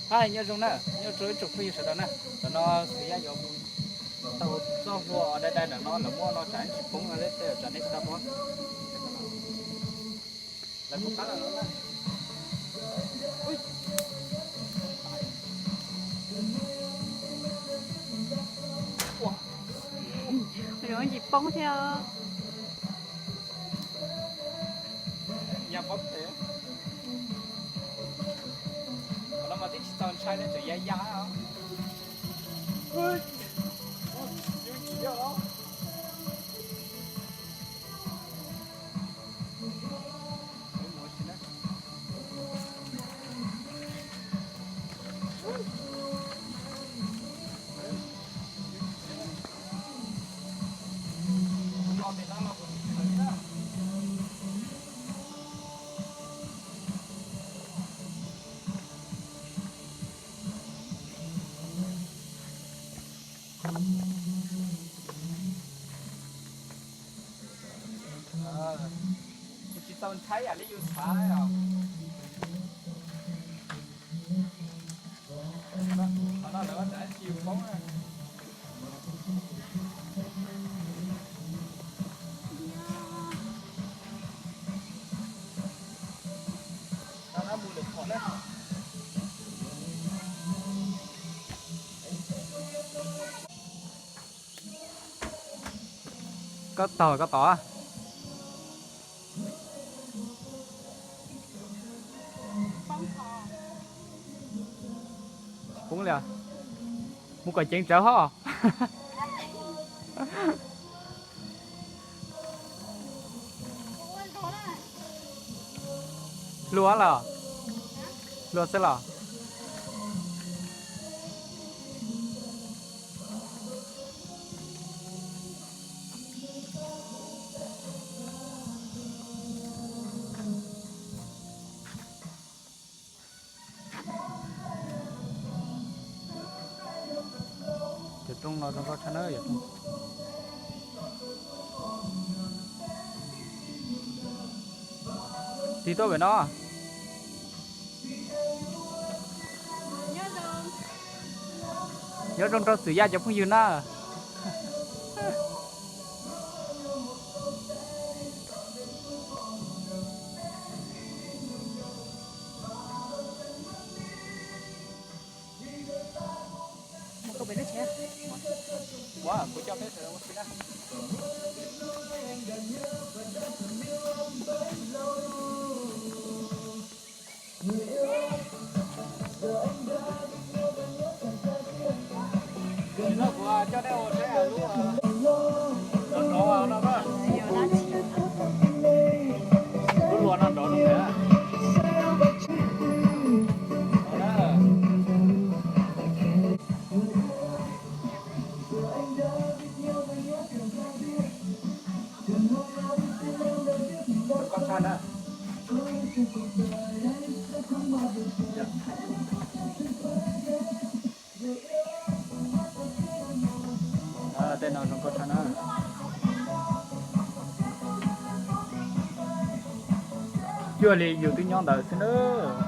Hais nyob zoo na, nyob zoo ib tsoom phooj ywg sawv daws na. Tam no Xwm Yaj yuav mus taug txoj hlua dai dai ntawm no, lawv muab no tsam tsis poob no, tej tsam nej tsis tau pom. Lawv kuj qab los no na. Zoo tsis poob thiab. Ya poob thiab. Qhov no mas twb tsis txaus ntshai ne, tseem ya ya os. Kuv tsis tau ntshai yam li yus xav os. Qhov no lawv ua tsam tsis yus poob na. Qhov no mus lawm phom na. Koj taug koj tod. Tsis poob li os. Mus kom ceev tsawv hos. Hlua los? Hlua xwb los? Cov rooj no zoo nkauj tshaj na yom. Tig tuaj pem no. Nyob zoo rau Xwm Yaj cov phooj ywg na. Tej no zoo nkauj tshaj na. Cuag li yus twb nyob ntawd xwb nawb.